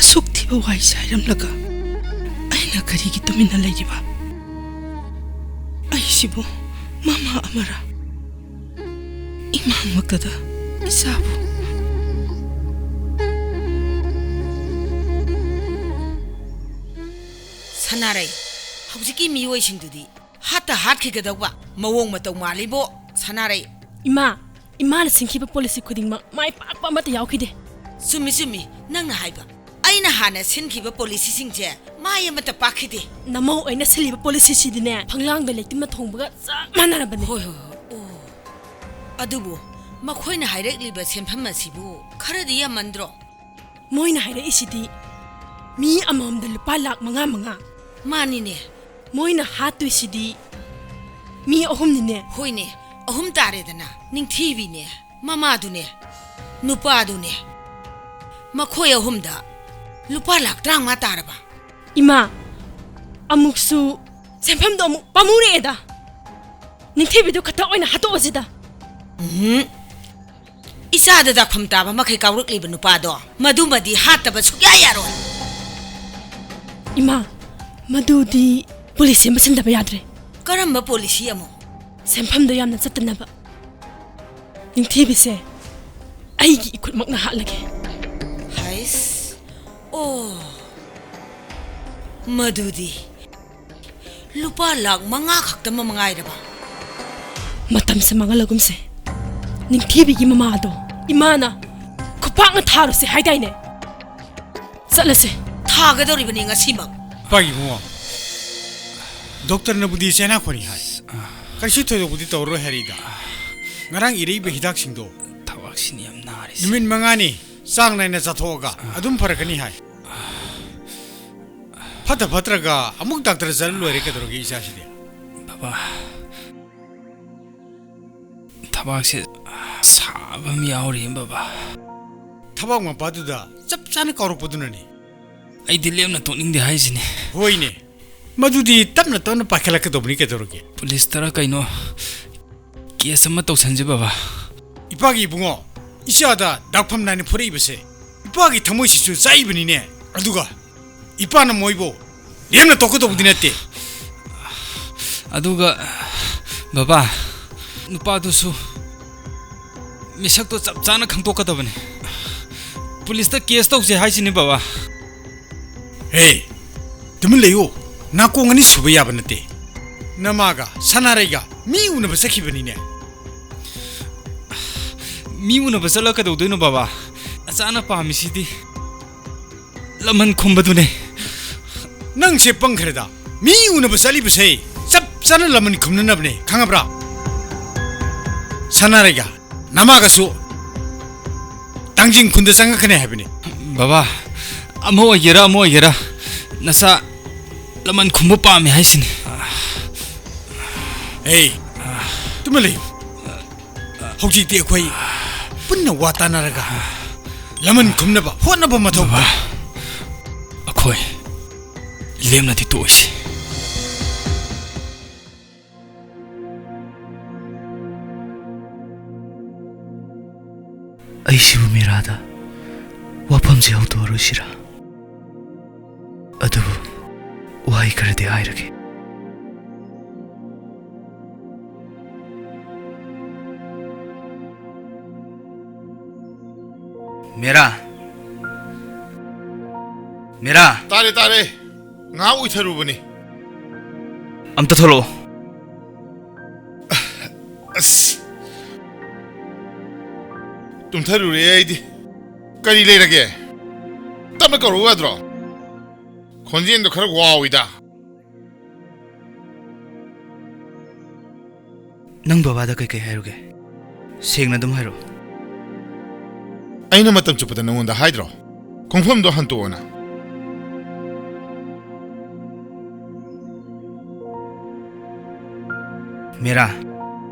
ꯑꯁꯨꯛ ꯊꯤꯕ ꯋꯥꯍꯩꯁꯦ ꯍꯥꯏꯔꯝꯂꯒ ꯑꯩꯅ ꯀꯔꯤꯒꯤ ꯇꯨꯃꯤꯟꯅ ꯂꯩꯔꯤꯕ? ꯑꯩꯁꯤꯕꯨ ꯃꯃꯥ ꯑꯃꯔ? ꯏꯃꯥꯃꯛꯇꯗ ꯏꯆꯥꯕꯨ꯫ ꯁꯅꯥꯔꯩ, ꯍꯧꯖꯤꯛꯀꯤ ꯃꯤꯑꯣꯏꯁꯤꯡꯗꯨꯗꯤ ꯍꯥꯠꯇ ꯍꯥꯠꯈꯤꯒꯗꯧꯕ ꯃꯑꯣꯡ ꯃꯇꯧ ꯃꯥꯜꯂꯤꯕꯣ, ꯁꯅꯥꯔꯩ꯫ ꯏꯃꯥ, ꯏꯃꯥꯅ ꯁꯤꯟꯈꯤꯕ ꯄꯣꯂꯤꯁꯤ ꯈꯨꯗꯤꯡꯃꯛ ꯃꯥꯏ ꯄꯥꯛꯄ ꯑꯃꯠꯇ ꯌꯥꯎꯈꯤꯗꯦ꯫ ꯆꯨꯝꯃꯤ, ꯆꯨꯝꯃꯤ, ꯅꯪꯅ ꯍꯥꯏꯕ꯫ ꯑꯩꯅ ꯍꯥꯟꯅ ꯁꯤꯟꯈꯤꯕ ꯄꯣꯂꯤꯁꯤꯁꯤꯡꯁꯦ ꯃꯥꯏ ꯑꯃꯠꯇ ꯄꯥꯛꯈꯤꯗꯦ꯫ ꯅꯃꯧ ꯑꯩꯅ ꯁꯤꯜꯂꯤꯕ ꯄꯣꯂꯤꯁꯤꯁꯤꯗꯤꯅꯦ, ꯐꯪꯂꯥꯡꯗ ꯂꯩꯇꯤꯝꯅ ꯊꯣꯡꯕꯒ ꯆꯞ ꯃꯥꯟꯅꯔꯕꯅꯦ꯫ ꯍꯣꯏ, ꯍꯣꯏ, ꯍꯣꯏ꯫ ꯑꯣ꯫ ꯑꯗꯨꯕꯨ ꯃꯈꯣꯏꯅ ꯍꯥꯏꯔꯛꯂꯤꯕ ꯁꯦꯟꯐꯝ ꯑꯁꯤꯕꯨ ꯈꯔꯗꯤ ꯌꯥꯝꯃꯟꯗ꯭ꯔꯣ? ꯃꯣꯏꯅ ꯍꯥꯏꯔꯛꯏꯁꯤꯗꯤ ꯃꯤ ꯑꯃꯃꯝꯗ ꯂꯨꯄꯥ ꯂꯥꯈ ꯃꯉꯥ ꯃꯉꯥ꯫ ꯃꯥꯅꯤꯅꯦ꯫ ꯃꯣꯏꯅ ꯍꯥꯠꯇꯣꯏꯁꯤꯗꯤ ꯃꯤ ꯑꯍꯨꯝꯅꯤꯅꯦ꯫ ꯍꯣꯏꯅꯦ, ꯑꯍꯨꯝ ꯇꯥꯔꯦꯗꯅ, ꯅꯤꯡꯊꯤꯕꯤꯅꯦ, ꯃꯃꯥꯗꯨꯅꯦ, ꯅꯨꯄꯥꯗꯨꯅꯦ꯫ ꯃꯈꯣꯏ ꯑꯍꯨꯝꯗ ꯂꯨꯄꯥ ꯂꯥꯈ ꯇꯔꯥꯃꯉꯥ ꯇꯥꯔꯕ꯫ ꯏꯃꯥ, ꯑꯃꯨꯛꯁꯨ ꯁꯦꯟꯐꯝꯗꯣ ꯑꯃꯨꯛ ꯄꯥꯝꯃꯨꯔꯛꯑꯦꯗ꯫ ꯅꯤꯡꯊꯤꯕꯤꯗꯨ ꯈꯛꯇ ꯑꯣꯏꯅ ꯍꯥꯠꯇꯣꯛꯑꯁꯤꯗ꯫ ꯎꯝ꯫ ꯏꯆꯥꯗ ꯗꯥꯈꯨꯝ ꯇꯥꯕ ꯃꯈꯩ ꯀꯥꯎꯔꯛꯂꯤꯕ ꯅꯨꯄꯥꯗꯣ, ꯃꯗꯨꯃꯗꯤ ꯍꯥꯠꯇꯕ ꯁꯨꯛꯌꯥ ꯌꯥꯔꯣꯏ꯫ ꯏꯃꯥ, ꯃꯗꯨꯗꯤ ꯄꯣꯂꯤꯁꯤ ꯑꯃ ꯁꯤꯟꯗꯕ ꯌꯥꯗ꯭ꯔꯦ꯫ ꯀꯔꯝꯕ ꯄꯣꯂꯤꯁꯤ ꯑꯃꯨꯛ? ꯁꯦꯟꯐꯝꯗꯣ ꯌꯥꯝꯅ ꯆꯠꯇꯅꯕ꯫ ꯅꯤꯡꯊꯤꯕꯤꯁꯦ ꯑꯩꯒꯤ ꯏꯈꯨꯠꯃꯛꯅ ꯍꯥꯠꯂꯒꯦ꯫ ꯍꯩꯁ, ꯑꯣ, ꯃꯗꯨꯗꯤ ꯂꯨꯄꯥ ꯂꯥꯈ ꯃꯉꯥ ꯈꯛꯇꯃꯛ ꯃꯉꯥꯏꯔꯕ? ꯃꯇꯝꯁꯦ ꯃꯥꯡꯍꯜꯂꯒꯨꯝꯁꯦ꯫ ꯅꯤꯡꯊꯤꯕꯤꯒꯤ ꯃꯃꯥꯗꯣ ꯏꯃꯥꯅ ꯈꯨꯄꯥꯛꯅ ꯊꯥꯔꯨꯁꯦ ꯍꯥꯏꯗꯥꯏꯅꯦ? ꯆꯠꯂꯁꯦ꯫ ꯊꯥꯒꯗꯧꯔꯤꯕꯅꯤ ꯉꯁꯤꯃꯛ꯫ ꯏꯄꯥꯒꯤ ꯏꯕꯨꯡꯉꯣ, ꯗꯣꯛꯇꯔꯅꯕꯨꯗꯤ ꯆꯦꯅꯥꯈꯣꯅꯤ ꯍꯥꯏ꯫ ꯀꯩꯁꯨ ꯊꯣꯏꯗꯣꯛꯄꯗꯤ ꯇꯧꯔꯔꯣꯏ ꯍꯥꯏꯔꯤꯗ꯫ ꯉꯔꯥꯡ ꯏꯔꯛꯏꯕ ꯍꯤꯗꯥꯛꯁꯤꯡꯗꯣ ꯊꯕꯛꯁꯤꯅ ꯌꯥꯝ ꯅꯥꯔꯤꯁꯦ꯫ ꯅꯨꯃꯤꯠ ꯃꯉꯥꯅꯤ ꯆꯥꯡ ꯅꯥꯏꯅ ꯆꯥꯊꯣꯛꯑꯒ ꯑꯗꯨꯝ ꯐꯔꯛꯀꯅꯤ ꯍꯥꯏ꯫ ꯐꯠꯇ ꯐꯠꯇ꯭ꯔꯒ ꯑꯃꯨꯛ ꯗꯥꯛꯇꯔ ꯆꯠꯂ ꯂꯣꯏꯔꯦ, ꯀꯩꯗꯧꯔꯒꯦ ꯏꯆꯥꯁꯤꯗꯤ? ꯕꯕꯥ, ꯊꯕꯥꯛꯁꯦ ꯁꯥꯕ ꯑꯃ ꯌꯥꯎꯔꯤ, ꯕꯕꯥ꯫ ꯊꯕꯥꯛ ꯃꯄꯥꯗꯨꯗ ꯆꯞ ꯆꯥꯅ ꯀꯥꯎꯔꯛꯄꯗꯨꯅꯅꯤ꯫ ꯑꯩꯗꯤ ꯂꯦꯝꯅ ꯇꯣꯛꯅꯤꯡꯗꯦ ꯍꯥꯏꯁꯤꯅꯦ꯫ ꯍꯣꯏꯅꯦ, ꯃꯗꯨꯗꯤ ꯇꯞꯅ ꯇꯞꯅ ꯄꯥꯏꯈꯠꯂꯛꯀꯗꯧꯕꯅꯤ, ꯀꯩꯗꯧꯔꯒꯦ? ꯄꯨꯂꯤꯁꯇꯔ ꯀꯩꯅꯣ ꯀꯦꯁ ꯑꯃ ꯇꯧꯁꯟꯁꯦ, ꯕꯕꯥ꯫ ꯏꯄꯥꯒꯤ ꯏꯕꯨꯡꯉꯣ, ꯏꯆꯥꯗ ꯗꯥꯛꯐꯝ ꯅꯥꯏꯅ ꯐꯨꯔꯛꯏꯕꯁꯦ ꯏꯄꯥꯒꯤ ꯊꯃꯣꯏꯁꯤꯁꯨ ꯆꯥꯛꯏꯕꯅꯤꯅꯦ꯫ ꯑꯗꯨꯒ ꯏꯄꯥꯅ ꯃꯣꯏꯕꯨ ꯂꯦꯝꯅ ꯇꯣꯛꯀꯗꯧꯕꯗꯤ ꯅꯠꯇꯦ꯫ ꯑꯗꯨꯒ, ꯕꯕꯥ, ꯅꯨꯄꯥꯗꯨꯁꯨ ꯃꯤꯁꯛꯇꯣ ꯆꯞ ꯆꯥꯅ ꯈꯪꯗꯣꯛꯀꯗꯕꯅꯤ꯫ ꯄꯨꯂꯤꯁꯇ ꯀꯦꯁ ꯇꯧꯁꯦ ꯍꯥꯏꯁꯤꯅꯤ, ꯕꯕꯥ꯫ ꯍꯦ, ꯇꯨꯃꯤꯟ ꯂꯩꯌꯨ꯫ ꯅꯥꯀꯣꯡ ꯑꯅꯤ ꯁꯨꯕ ꯌꯥꯕ ꯅꯠꯇꯦ꯫ ꯅꯃꯥꯒ ꯁꯅꯥꯔꯩꯒ ꯃꯤ ꯎꯅꯕ ꯆꯠꯈꯤꯕꯅꯤꯅꯦ꯫ ꯃꯤ ꯎꯅꯕ ꯆꯠꯂ ꯀꯩꯗꯧꯗꯣꯏꯅꯣ, ꯕꯕꯥ? ꯅꯆꯥꯅ ꯄꯥꯝꯃꯤꯁꯤꯗꯤ ꯂꯃꯟ ꯈꯨꯝꯕꯗꯨꯅꯦ꯫ ꯅꯪꯁꯦ ꯄꯪꯈ꯭ꯔꯦꯗ꯫ ꯃꯤ ꯎꯅꯕ ꯆꯠꯂꯤꯕꯁꯦ ꯆꯞ ꯆꯥꯅ ꯂꯃꯟ ꯈꯨꯝꯅꯅꯕꯅꯦ, ꯈꯪꯉꯕ꯭ꯔꯥ? ꯁꯅꯥꯔꯩꯒ ꯅꯃꯥꯒꯁꯨ ꯇꯥꯡꯖꯤꯡ ꯈꯨꯟꯗ ꯆꯪꯉꯛꯀꯅꯤ ꯍꯥꯏꯕꯅꯤ꯫ ꯕꯕꯥ, ꯑꯃ ꯑꯣꯏꯒꯦꯔꯥ ꯑꯃ ꯑꯣꯏꯒꯦꯔꯥ, ꯅꯆꯥ ꯂꯃꯟ ꯈꯨꯝꯕ ꯄꯥꯝꯃꯦ ꯍꯥꯏꯁꯤꯅꯤ꯫ ꯑꯦ, ꯇꯨꯃꯤꯟ ꯂꯩꯌꯨ꯫ ꯍꯧꯖꯤꯛꯇꯤ ꯑꯩꯈꯣꯏ ꯄꯨꯟꯅ ꯋꯥ ꯇꯥꯅꯔꯒ ꯂꯃꯟ ꯈꯨꯝꯅꯕ ꯍꯣꯠꯅꯕ ꯃꯊꯧ ꯕꯕꯥ, ꯇꯥꯏ꯫ ꯑꯩꯈꯣꯏ ꯂꯦꯝꯅꯗꯤ ꯇꯣꯛꯑꯣꯏꯁꯤ꯫ ꯑꯩꯁꯤꯕꯨ ꯃꯤꯔꯥꯗ ꯋꯥꯐꯝꯁꯤ ꯍꯧꯗꯣꯛꯑꯔꯣꯏꯁꯤꯔꯥ? ꯑꯗꯨꯕꯨ ꯋꯥꯍꯩ ꯈꯔꯗꯤ ꯍꯥꯏꯔꯒꯦ꯫ ꯃꯦꯔꯥ꯫ ꯃꯦꯔꯥ꯫ ꯇꯥꯔꯦ, ꯇꯥꯔꯦ꯫ ꯉꯥꯏꯍꯥꯛ ꯎꯏꯊꯔꯨꯕꯅꯤ꯫ ꯑꯝꯇ ꯊꯣꯛꯂꯛꯑꯣ꯫ ꯑꯁ꯫ ꯇꯨꯝꯊꯔꯨꯔꯦ ꯑꯩꯗꯤ꯫ ꯀꯔꯤ ꯂꯩꯔꯒꯦ? ꯇꯞꯅ ꯀꯧꯔꯛꯎ ꯌꯥꯗ꯭ꯔꯣ? ꯈꯣꯟꯖꯦꯜꯗꯣ ꯈꯔ ꯋꯥꯎꯏꯗ꯫ ꯅꯪ ꯕꯕꯥꯗ ꯀꯩꯀꯩ ꯍꯥꯏꯔꯨꯒꯦ? ꯁꯦꯡꯅ ꯑꯗꯨꯝ ꯍꯥꯏꯔꯣ꯫ ꯑꯩꯅ ꯃꯇꯝ ꯆꯨꯞꯄꯗ ꯅꯉꯣꯟꯗ ꯍꯥꯏꯗ꯭ꯔꯣ? ꯈꯣꯡꯐꯝꯗꯣ ꯍꯟꯇꯣꯛꯑꯣꯅ꯫ ꯃꯦꯔꯥ,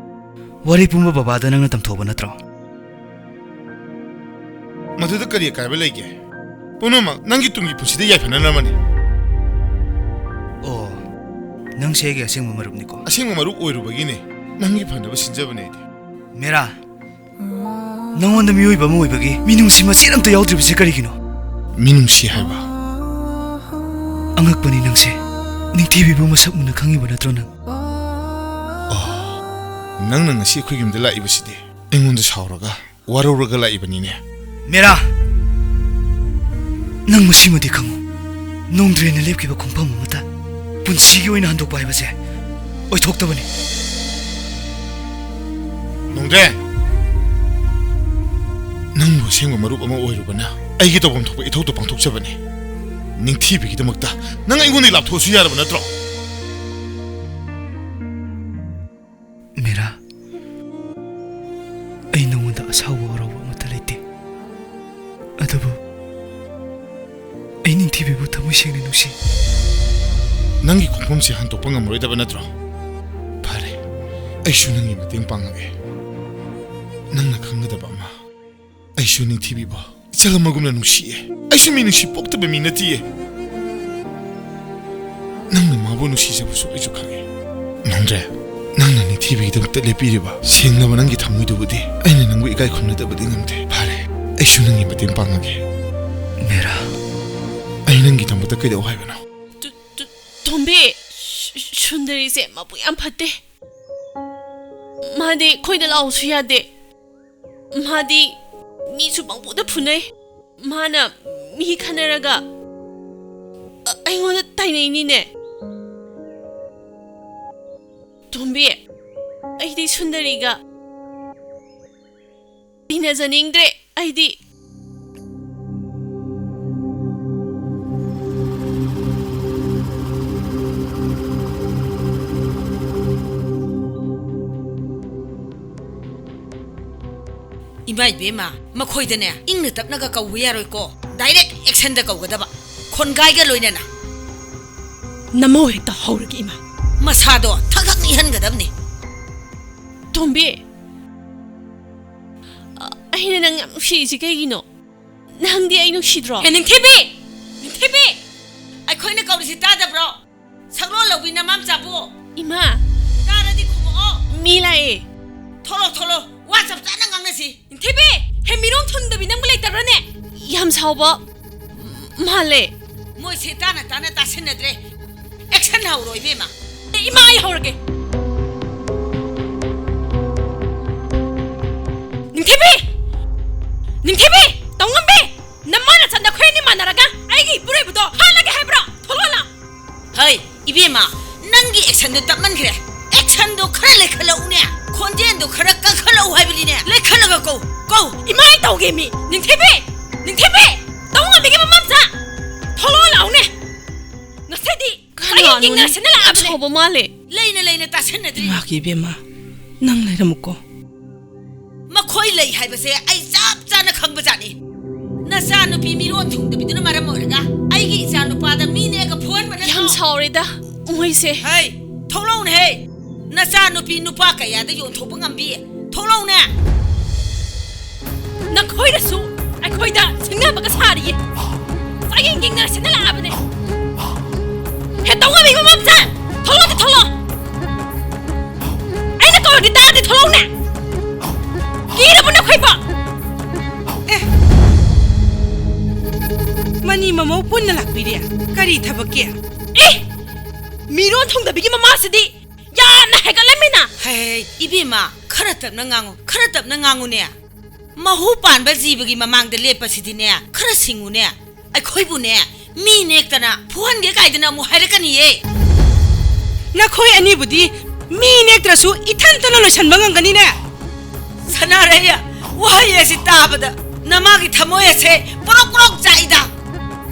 ꯋꯥꯔꯤ ꯄꯨꯝꯕ ꯕꯕꯥꯗ ꯅꯪꯅ ꯇꯝꯊꯣꯛꯄ ꯅꯠꯇ꯭ꯔꯣ? ꯃꯗꯨꯗ ꯀꯔꯤ ꯑꯀꯥꯏꯕ ꯂꯩꯒꯦ? ꯄꯨꯝꯅꯃꯛ ꯅꯪꯒꯤ ꯇꯨꯡꯒꯤ ꯄꯨꯟꯁꯤꯗ ꯌꯥꯏꯐꯅꯅꯕꯅꯤ꯫ ꯑꯣ, ꯅꯪꯁꯦ ꯑꯩꯒꯤ ꯑꯁꯦꯡꯕ ꯃꯔꯨꯞꯅꯤꯀꯣ? ꯑꯁꯦꯡꯕ ꯃꯔꯨꯞ ꯑꯣꯏꯔꯨꯕꯒꯤꯅꯦ꯫ ꯅꯪꯒꯤ ꯐꯅꯕ ꯁꯤꯟꯖꯕꯅꯦ ꯑꯩꯗꯤ꯫ ꯃꯦꯔꯥ, ꯅꯉꯣꯟꯗ ꯃꯤꯑꯣꯏꯕ ꯑꯃ ꯑꯣꯏꯕꯒꯤ ꯃꯤꯅꯨꯡꯁꯤ ꯃꯆꯦꯠ ꯑꯝꯇ ꯌꯥꯎꯗ꯭ꯔꯤꯕꯁꯦ ꯀꯔꯤꯒꯤꯅꯣ? ꯃꯤꯅꯨꯡꯁꯤ ꯍꯥꯏꯕ? ꯑꯉꯛꯄꯅꯤ ꯅꯪꯁꯦ꯫ ꯅꯤꯡꯊꯤꯕꯤꯕꯨ ꯃꯁꯛ ꯃꯨꯟꯅ ꯈꯪꯉꯤꯕ ꯅꯠꯇ꯭ꯔꯣ ꯅꯪ? ꯑꯣ, ꯅꯪꯅ ꯉꯁꯤ ꯑꯩꯈꯣꯏꯒꯤ ꯌꯨꯝꯗ ꯂꯥꯛꯏꯕꯁꯤꯗꯤ ꯑꯩꯉꯣꯟꯗ ꯁꯥꯎꯔꯒ, ꯋꯥꯔꯧꯔꯒ ꯂꯥꯛꯏꯕꯅꯤꯅꯦ꯫ ꯃꯦꯔꯥ, ꯅꯪ ꯃꯁꯤꯃꯗꯤ ꯈꯪꯉꯨ, ꯅꯣꯡꯗ꯭ꯔꯦꯅ ꯂꯦꯞꯈꯤꯕ ꯈꯣꯡꯐꯝ ꯑꯃꯠꯇ ꯄꯨꯟꯁꯤꯒꯤ ꯑꯣꯏꯅ ꯍꯟꯗꯣꯛꯄ ꯍꯥꯏꯕꯁꯦ ꯑꯣꯏꯊꯣꯛꯇꯕꯅꯤ꯫ ꯅꯣꯡꯗ꯭ꯔꯦ, ꯅꯪꯕꯨ ꯑꯁꯦꯡꯕ ꯃꯔꯨꯞ ꯑꯃ ꯑꯣꯏꯔꯨꯕꯅ ꯑꯩꯒꯤ ꯇꯧꯐꯝ ꯊꯣꯛꯄ ꯏꯊꯧꯗꯣ ꯄꯥꯡꯊꯣꯛꯆꯕꯅꯤ꯫ ꯅꯤꯡꯊꯤꯕꯤꯒꯤꯗꯃꯛꯇ ꯅꯪ ꯑꯩꯉꯣꯟꯗꯒꯤ ꯂꯥꯞꯊꯣꯛꯑꯁꯨ ꯌꯥꯔꯕ ꯅꯠꯇ꯭ꯔꯣ? ꯃꯦꯔꯥ, ꯑꯩ ꯅꯉꯣꯟꯗ ꯑꯁꯥꯎꯕ ꯋꯥꯔꯧꯕ ꯑꯃꯠꯇ ꯂꯩꯇꯦ꯫ ꯑꯗꯨꯕꯨ ꯑꯩ ꯅꯤꯡꯊꯤꯕꯤꯕꯨ ꯊꯃꯣꯏ ꯁꯦꯡꯅ ꯅꯨꯡꯁꯤ꯫ ꯅꯪꯒꯤ ꯈꯣꯡꯐꯝꯁꯦ ꯍꯟꯗꯣꯛꯄ ꯉꯝꯃꯔꯣꯏꯗꯕ ꯅꯠꯇ꯭ꯔꯣ? ꯐꯔꯦ, ꯑꯩꯁꯨ ꯅꯪꯒꯤ ꯃꯇꯦꯡ ꯄꯥꯡꯉꯒꯦ꯫ ꯅꯪꯅ ꯈꯪꯒꯗꯕ ꯑꯃ, ꯑꯩꯁꯨ ꯅꯤꯡꯊꯤꯕꯤꯕꯨ ꯏꯆꯜ ꯑꯃꯒꯨꯝꯅ ꯅꯨꯡꯁꯤꯌꯦ꯫ ꯑꯩꯁꯨ ꯃꯤ ꯅꯨꯡꯁꯤ ꯄꯣꯛꯇꯕ ꯃꯤ ꯅꯠꯇꯤꯌꯦ꯫ ꯅꯪꯅ ꯃꯥꯕꯨ ꯅꯨꯡꯁꯤꯖꯕꯁꯨ ꯑꯩꯁꯨ ꯈꯪꯉꯦ꯫ ꯅꯣꯡꯗ꯭ꯔꯦ, ꯅꯪꯅ ꯅꯤꯡꯊꯤꯕꯤꯒꯤꯗꯃꯛꯇ ꯂꯦꯞꯄꯤꯔꯤꯕ ꯁꯦꯡꯂꯕ ꯅꯪꯒꯤ ꯊꯃꯣꯏꯗꯨꯕꯨꯗꯤ ꯑꯩꯅ ꯅꯪꯕꯨ ꯏꯀꯥꯏ ꯈꯨꯝꯅꯗꯕꯗꯤ ꯉꯝꯗꯦ꯫ ꯐꯔꯦ, ꯑꯩꯁꯨ ꯅꯪꯒꯤ ꯃꯇꯦꯡ ꯄꯥꯡꯉꯒꯦ꯫ ꯃꯦꯔꯥ, ꯑꯩ ꯅꯪꯒꯤꯗꯃꯛꯇ ꯀꯩꯗꯧ ꯍꯥꯏꯕꯅꯣ? ꯇꯨ-, ꯇꯨ-, ꯇꯣꯝꯕꯤ, ꯁꯨ-, ꯁꯨꯟꯗꯔꯤꯁꯦ ꯃꯕꯨꯛ ꯌꯥꯝ ꯐꯠꯇꯦ꯫ ꯃꯥꯗꯤ ꯑꯩꯈꯣꯏꯗ ꯂꯥꯛꯎꯁꯨ ꯌꯥꯗꯦ꯫ ꯃꯥꯗꯤ ꯃꯤꯁꯨ ꯄꯪꯐꯨꯗ ꯐꯨꯅꯩ꯫ ꯃꯥꯅ ꯃꯤ ꯈꯠꯅꯔꯒ ꯑ-, ꯑꯩꯉꯣꯟꯗ ꯇꯥꯏꯅꯩꯅꯤꯅꯦ꯫ ꯇꯣꯝꯕꯤ, ꯑꯩꯗꯤ ꯁꯨꯟꯗꯔꯤꯒ ꯇꯤꯟꯅꯖꯅꯤꯡꯗ꯭ꯔꯦ꯫ ꯑꯩꯗꯤ ꯏꯃꯥ ꯏꯕꯦꯝꯃ, ꯃꯈꯣꯏꯗꯅꯦ ꯏꯪꯅ ꯇꯞꯅꯒ ꯀꯧꯕ ꯌꯥꯔꯣꯏꯀꯣ, ꯗꯥꯏꯔꯦꯛ ꯑꯦꯛꯁꯟꯗ ꯀꯧꯒꯗꯕ, ꯈꯣꯟꯒꯥꯏꯒ ꯂꯣꯏꯅꯅ꯫ ꯅꯃꯧ ꯍꯦꯛꯇ ꯍꯧꯔꯒꯦ, ꯏꯃꯥ꯫ ꯃꯁꯥꯗꯣ ꯊꯛ ꯊꯛ ꯅꯤꯛꯍꯟꯒꯗꯕꯅꯤ꯫ ꯇꯣꯝꯕꯤ, ꯑ-, ꯑꯩꯅ ꯅꯪ ꯌꯥꯝ ꯅꯨꯡꯁꯤꯔꯤꯁꯤ ꯀꯩꯒꯤꯅꯣ? ꯅꯪꯗꯤ ꯑꯩ ꯅꯨꯡꯁꯤꯗ꯭ꯔꯣ? ꯑꯦ, ꯅꯤꯡꯊꯤꯕꯤ! ꯅꯤꯡꯊꯤꯕꯤ! ꯑꯩꯈꯣꯏꯅ ꯀꯧꯔꯤꯁꯤ ꯇꯥꯗꯕ꯭ꯔꯣ? ꯁꯛꯂꯣꯟ ꯂꯧꯕꯤ ꯅꯃꯥꯝꯆꯥꯕꯨ! ꯏꯃꯥ, ꯇꯥꯔꯗꯤ ꯈꯨꯝꯃꯛꯑꯣ! ꯃꯤ ꯂꯥꯛꯑꯦ꯫ ꯊꯣꯛꯂꯣ, ꯊꯣꯛꯂꯣ! ꯋꯥ ꯆꯞ ꯆꯥꯅ ꯉꯥꯡꯅꯁꯤ! ꯅꯤꯡꯊꯤꯕꯤ! ꯍꯦ, ꯃꯤꯔꯣꯟ ꯊꯨꯡꯗꯕꯤ ꯅꯪꯕꯨ ꯂꯩꯇꯕ꯭ꯔꯅꯦ? ꯌꯥꯝ ꯁꯥꯎꯕ ꯃꯥꯜꯂꯦ꯫ ꯃꯣꯏꯁꯦ ꯇꯥꯅ ꯇꯥꯅ ꯇꯥꯁꯤꯟꯅꯗ꯭ꯔꯦ꯫ ꯑꯦꯛꯁꯟ ꯍꯧꯔꯣ, ꯏꯕꯦꯝꯃ꯫ ꯏꯃꯥ, ꯑꯩ ꯍꯧꯔꯒꯦ꯫ ꯅꯤꯡꯊꯤꯕꯤ! ꯅꯤꯡꯊꯤꯕꯤ! ꯇꯧꯉꯝꯕꯤ! ꯅꯃꯥ ꯅꯆꯟ ꯅꯈꯣꯏ ꯑꯅꯤ ꯃꯥꯟꯅꯔꯒ ꯑꯩꯒꯤ ꯏꯄꯨꯔꯣꯏꯕꯗꯣ ꯍꯥꯠꯂꯒꯦ ꯍꯥꯏꯕ꯭ꯔꯣ? ꯊꯣꯛꯂꯛꯑꯣ ꯂꯥꯎ! ꯍꯩ, ꯏꯕꯦꯝꯃ, ꯅꯪꯒꯤ ꯑꯦꯛꯁꯟꯗꯣ ꯇꯞꯃꯟꯈ꯭ꯔꯦ꯫ ꯑꯦꯛꯁꯟꯗꯣ ꯈꯔ ꯂꯩꯈꯠꯂꯛꯎꯅꯦ꯫ ꯈꯣꯟꯖꯦꯜꯗꯣ ꯈꯔ ꯀꯟꯈꯠꯂꯛꯎ ꯍꯥꯏꯕꯅꯤꯅꯦ꯫ ꯂꯩꯈꯠꯂꯒ ꯀꯧ, ꯀꯧ꯫ ꯏꯃꯥ, ꯑꯩ ꯇꯧꯒꯦ ꯃꯤ꯫ ꯅꯤꯡꯊꯤꯕꯤ! ꯅꯤꯡꯊꯤꯕꯤ! ꯇꯧꯉꯝꯕꯤꯒꯤ ꯃꯃꯥꯝꯆꯥ! ꯊꯣꯛꯂꯛꯑꯣ ꯂꯥꯎꯅꯦ! ꯉꯁꯤꯗꯤ ꯆꯥꯌꯦꯡ ꯌꯦꯡꯅꯔꯁꯤꯅ ꯂꯥꯛꯑꯕꯅꯦ꯫ ꯁꯥꯎꯕ ꯃꯥꯜꯂꯦ꯫ ꯂꯩꯅ ꯂꯩꯅ ꯇꯥꯁꯤꯟꯅꯗ꯭ꯔꯤ꯫ ꯏꯃꯥꯒꯤ ꯏꯕꯦꯝꯃ, ꯅꯪ ꯂꯩꯔꯝꯃꯨꯀꯣ꯫ ꯃꯈꯣꯏ ꯂꯩ ꯍꯥꯏꯕꯁꯦ ꯑꯩ ꯆꯞ ꯆꯥꯅ ꯈꯪꯕꯖꯥꯠꯅꯤ꯫ ꯅꯆꯥ ꯅꯨꯄꯤ ꯃꯤꯔꯣꯟ ꯊꯨꯡꯗꯕꯤꯗꯨꯅ ꯃꯔꯝ ꯑꯣꯏꯔꯒ ꯑꯩꯒꯤ ꯏꯆꯥ ꯅꯨꯄꯥꯗ ꯃꯤ ꯅꯦꯛꯑꯒ ꯐꯨꯍꯟꯕ ꯅꯠꯇ꯭ꯔꯣ? ꯌꯥꯝ ꯁꯥꯎꯔꯦꯗ, ꯃꯣꯏꯁꯦ꯫ ꯍꯩ, ꯊꯣꯛꯂꯛꯎꯅꯦꯍꯦ! ꯅꯆꯥ ꯅꯨꯄꯤ ꯅꯨꯄꯥ ꯀꯌꯥꯗ ꯌꯣꯟꯊꯣꯛꯄ ꯉꯝꯕꯤ? ꯊꯣꯛꯂꯛꯎꯅꯦ! ꯅꯈꯣꯏꯅꯁꯨ ꯑꯩꯈꯣꯏꯗ ꯁꯤꯡꯅꯕꯒ ꯁꯥꯔꯤꯌꯦ꯫ ꯆꯥꯌꯦꯡ ꯌꯦꯡꯅꯔꯁꯤꯅ ꯂꯥꯛꯑꯕꯅꯦ꯫ ꯍꯦ, ꯇꯧꯉꯝꯕꯤ ꯃꯃꯥꯝꯆꯥ! ꯊꯣꯛꯂꯛꯑꯣ, ꯊꯣꯛꯂꯛꯑꯣ! ꯑꯩꯅ ꯀꯧꯔꯗꯤ ꯇꯥꯗꯦ, ꯊꯣꯛꯂꯛꯎꯅꯦ! ꯀꯤꯔꯕ ꯅꯈꯣꯏꯕꯣ? ꯃꯅꯤ ꯃꯃꯧ ꯄꯨꯟꯅ ꯂꯥꯛꯄꯤꯔꯦ꯫ ꯀꯔꯤ ꯊꯕꯛꯀꯤ? ꯑꯦ! ꯃꯤꯔꯣꯟ ꯊꯨꯡꯗꯕꯤꯒꯤ ꯃꯃꯥꯁꯤꯗꯤ ꯌꯥꯝꯅ ꯍꯦꯟꯒꯠꯂꯝꯃꯤꯅ! ꯍꯩ, ꯍꯩ, ꯏꯕꯦꯝꯃ, ꯈꯔ ꯇꯞꯅ ꯉꯥꯡꯉꯨ, ꯈꯔ ꯇꯞꯅ ꯉꯥꯡꯉꯨꯅꯦ꯫ ꯃꯍꯨ ꯄꯥꯟꯕ ꯖꯤꯕꯒꯤ ꯃꯃꯥꯡꯗ ꯂꯦꯞꯄꯁꯤꯗꯤꯅꯦ, ꯈꯔ ꯁꯤꯡꯉꯨꯅꯦ꯫ ꯑꯩꯈꯣꯏꯕꯨꯅꯦ, ꯃꯤ ꯅꯦꯛꯇꯅ ꯐꯨꯍꯟꯒꯦ ꯀꯥꯏꯗꯅ ꯑꯃꯨꯛ ꯍꯥꯏꯔꯛꯀꯅꯤꯌꯦ꯫ ꯅꯈꯣꯏ ꯑꯅꯤꯕꯨꯗꯤ ꯃꯤ ꯅꯦꯛꯇ꯭ꯔꯁꯨ ꯏꯊꯟꯇꯅ ꯂꯣꯏꯁꯟꯕ ꯉꯝꯒꯅꯤꯅꯦ꯫ ꯁꯅꯥꯔꯩ, ꯋꯥꯍꯩ ꯑꯁꯤ ꯇꯥꯕꯗ ꯅꯃꯥꯒꯤ ꯊꯃꯣꯏ ꯑꯁꯦ ꯄ꯭ꯔꯣꯛ ꯄ꯭ꯔꯣꯛ ꯆꯥꯛꯏꯗ꯫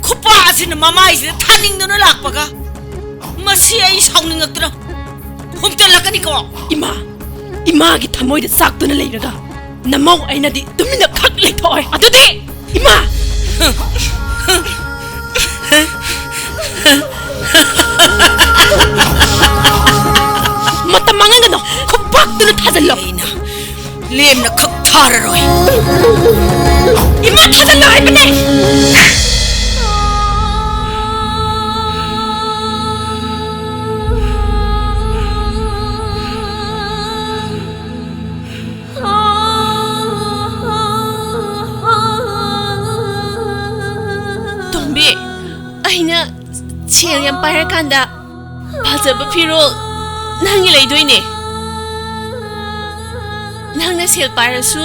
ꯈꯨꯄꯥ ꯑꯁꯤꯅ ꯃꯃꯥꯏꯁꯤꯗ ꯊꯥꯅꯤꯡꯗꯨꯅ ꯂꯥꯛꯄꯒ꯫ ꯃꯁꯤ ꯑꯩ ꯁꯥꯎꯅꯤꯡꯉꯛꯇꯅ ꯍꯨꯝꯇꯂꯛꯀꯅꯤꯀꯣ꯫ ꯏꯃꯥ, ꯏꯃꯥꯒꯤ ꯊꯃꯣꯏꯗ ꯆꯥꯛꯇꯨꯅ ꯂꯩꯔꯒ ꯅꯃꯧ ꯑꯩꯅꯗꯤ ꯇꯨꯃꯤꯟꯅ ꯈꯛ ꯂꯩꯊꯣꯛꯑꯣꯏ꯫ ꯑꯗꯨꯗꯤ ꯏꯃꯥ! ꯃꯇꯝ ꯃꯥꯡꯍꯟꯒꯅꯨ, ꯈꯨꯄꯥꯛꯇꯨꯅ ꯊꯥꯖꯤꯜꯂꯣ꯫ ꯑꯩꯅ ꯂꯦꯝꯅ ꯈꯛ ꯊꯥꯔꯔꯣꯏ꯫ ꯏꯃꯥ, ꯊꯥꯖꯤꯜꯂꯣ ꯍꯥꯏꯕꯅꯦ! ꯇꯣꯝꯕꯤ, ꯑꯩꯅ ꯁꯦꯜ ꯌꯥꯝ ꯄꯥꯏꯔꯀꯥꯟꯗ ꯐꯖꯕ ꯐꯤꯔꯣꯜ ꯅꯪꯒꯤ ꯂꯩꯗꯣꯏꯅꯦ꯫ ꯅꯪꯅ ꯁꯦꯜ ꯄꯥꯏꯔꯁꯨ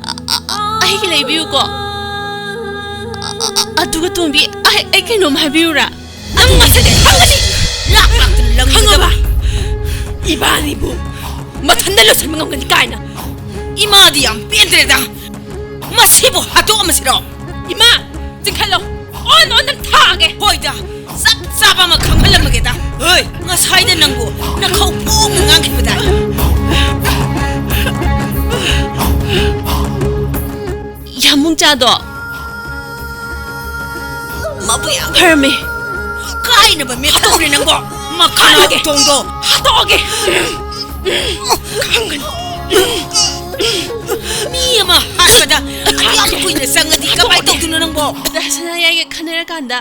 ꯑ-, ꯑ-, ꯑꯩꯒꯤ ꯂꯩꯕꯤꯌꯨꯀꯣ꯫ ꯑ-, ꯑ-, ꯑꯗꯨꯒ ꯇꯣꯝꯕꯤ, ꯑꯩ, ꯑꯩ ꯀꯩꯅꯣꯝ ꯍꯥꯏꯕꯤꯌꯨꯔꯥ? ꯅꯪ ꯃꯁꯛ ꯈꯪꯒꯅꯤ꯫ ꯂꯥꯛ ꯂꯥꯛꯇꯅ ꯂꯪꯒꯗꯕ꯫ ꯈꯪꯉꯕ? ꯏꯕꯥꯅꯤꯕꯨ ꯃꯊꯟꯗ ꯂꯣꯏꯁꯤꯟꯕ ꯉꯝꯒꯅꯤ ꯀꯥꯏꯅ꯫ ꯏꯃꯥꯗꯤ ꯌꯥꯝ ꯄꯦꯟꯗ꯭ꯔꯦꯗ꯫ ꯃꯁꯤꯕꯨ ꯍꯥꯠꯇꯣꯛꯑꯝꯃꯁꯤꯔꯣ? ꯏꯃꯥ, ꯆꯤꯡꯈꯠꯂꯣ꯫ ꯑꯣꯟ ꯑꯣꯟꯗ ꯊꯥꯒꯦ꯫ ꯍꯣꯏꯗ, ꯆꯞ ꯆꯥꯕ ꯑꯃ ꯈꯪꯍꯜꯂꯝꯃꯒꯦꯗ꯫ ꯍꯣꯏ, ꯉꯁꯥꯏꯗ ꯅꯪꯕꯨ ꯅꯈꯧ ꯄꯣꯡꯅ ꯉꯥꯡꯈꯤꯕꯗ꯫ ꯌꯥꯝꯕꯨꯡꯆꯥꯗꯣ ꯃꯕꯨ ꯌꯥꯝ ꯐꯔꯝꯃꯦ꯫ ꯀꯥꯏꯅꯕ ꯃꯦꯠꯊꯧꯔꯦ ꯅꯪꯕꯣ꯫ ꯃꯈꯥ ꯍꯥꯠꯂꯒꯦ꯫ ꯊꯣꯡꯗꯣ꯫ ꯍꯥꯠꯇꯣꯛꯑꯒꯦ꯫ ꯈꯪꯒꯅꯤ꯫ ꯃꯤ ꯑꯃ ꯍꯥꯠꯄꯗ ꯑꯗꯨ ꯌꯥꯝ ꯀꯨꯏꯅ ꯆꯪꯉꯗꯤ ꯀꯃꯥꯏ ꯇꯧꯗꯣꯏꯅꯣ ꯅꯪꯕꯣ? ꯗꯥ ꯁꯅꯥꯌꯥꯏꯒ ꯈꯟꯅꯔꯀꯥꯟꯗ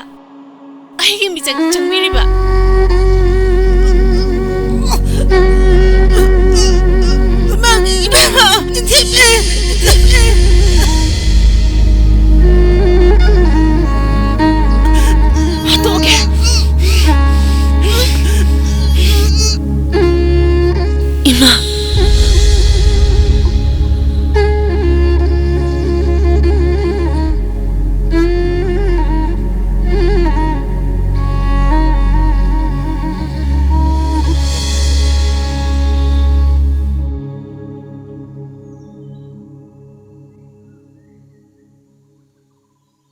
ꯑꯩꯒꯤ ꯃꯤꯆꯪ ꯆꯪꯕꯤꯔꯤꯕ꯫ ꯏꯃꯥ, ꯏꯃꯥ, ꯅꯤꯡꯊꯤꯕꯤ, ꯅꯤꯡꯊꯤꯕꯤ꯫